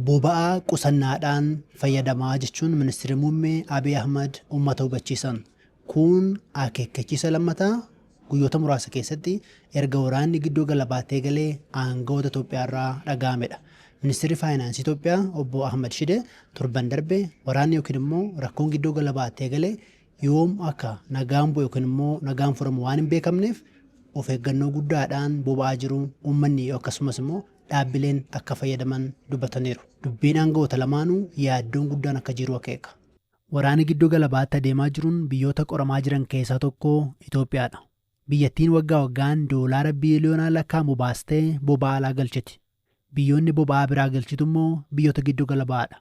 Boba'aa qusannaadhaan fayyadamaa jechuun Ministeerri Muummee Abiy Ahmad uummata hubachiisan. Kun akeekkachiisa lammataa guyyoota muraasa keessatti erga waraanni gidduu gala baatee galee aangawoota Itoophiyaa irraa dhaga'amedha. Ministeerri Faayinaansii Itoophiyaa Obbo Ahmad Shide torban darbe waraanni yookiin immoo rakkoon gidduu gala baatee galee yoom akka nagaan bu'u yookiin immoo nagaan furamu waan hin beekamneef of eeggannoo guddaadhaan boba'aa jiru uummanni akkasumas immoo dhaabbileen akka fayyadaman dubbataniiru. Dubbiin aangawoota lamaanuu yaaddoon guddaan akka jiru akeeka. Waraanni gidduu gala baatti adeemaa jiruun biyyoota qoramaa jiran keessaa tokko Itoophiyaadha. Biyyattiin waggaa waggaan doolaara biiliyoonaan lakkaa'amu baastee boba'aa alaa galchiti. Biyyoonni boba'aa biraa galchitu immoo biyyoota giddu gala ba'aadha.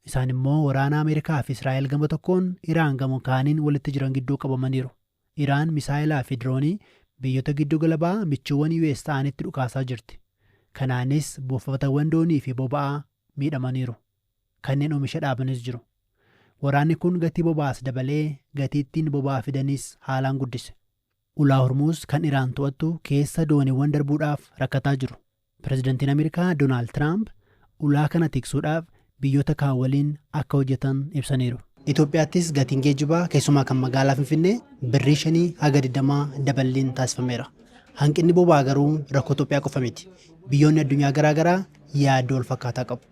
Isaan immoo waraana Ameerikaa fi Israa'el gama tokkoon Iraan gama kaaniin walitti jiran gidduu qabamaniiru. Iraan misaayilaa fi diroonii biyyoota giddu gala ba'aa michuuwwan US ta'anitti dhukaasaa jirti. Kanaanis buufatawwan doonii fi boba'aa miidhamaniiru. Kanneen oomisha dhaabanis jiru. Waraanni kun gatii boba'aas dabalee gatii ittiin boba'aa fidanis haalaan guddise. Ulaa Hormuuz kan Iraan to'attu keessa dooniiwwan darbuudhaaf rakkataa jiru. Pireezidantiin Ameerikaa Doonaald Tiraamp ulaa kana tiksuudhaaf biyyoota kaan waliin akka hojjetan ibsaniiru. Itoophiyaattis gatiin geejjibaa keessumaa kan magaalaa Finfinnee birrii 5 haga 20 daballiin taasifameera. Hanqinni boba'aa garuu rakkoo Itoophiyaa qofa miti. Biyyoonni addunyaa garaa garaa yaaddoo wal fakkaataa qabu.